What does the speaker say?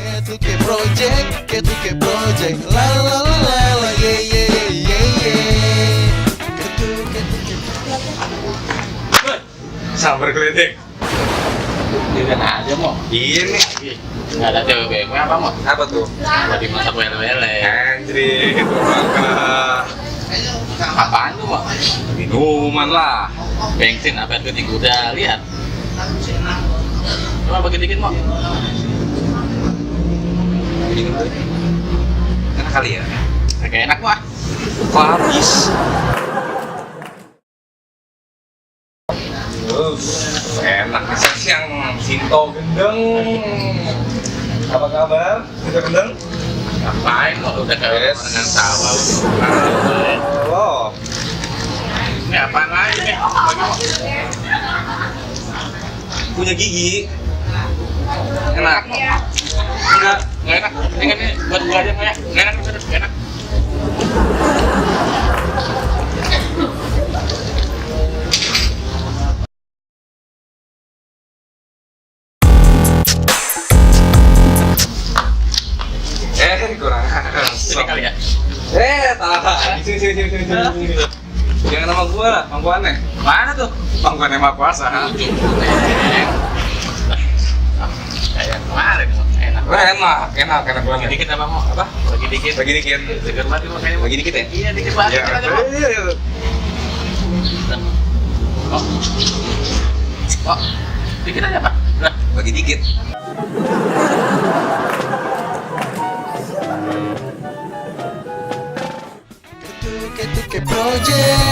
Ketuke project, Ketuke project, la la la la la, yeah yeah yeah yeah. Ketuke. Sabar geledek. Jangan aja mau. Iya nih. Nggak ada cewek gue apa mau? Apa tuh? Buat dimasak wele-wele. Anjir, maka Apaan tuh mau? minuman lah. Bensin apa itu udah lihat? Coba bagi dikit mau. Enak kali ya? Kayak enak mah. Kok habis? Enak nih siang Sinto Gendeng. Apa kabar? Sinto Gendeng? Ngapain mau udah ke Yes. dengan sawah. Oh, Ini apaan lagi nih? punya gigi. Enak. Enggak enak. Ini kan ini buat gua aja ya. Nggak enak, nggak enak. Kurang. Ini kali ya. Tahan. Sini. Jangan nama gua lah, mangkuannya. Mana tuh? Mangkuannya Maha Kuasa. Kayak kemarin enak. Enak Bagi banget. dikit apa mau? Apa? Bagi dikit. Bagi dikit. Seger banget ini makanya. Bagi dikit ya? Iya dikit banget. Ya, Dikit aja mau. iya. Oh, dikit aja pak. Nah, Bagi dikit. Ketuke project.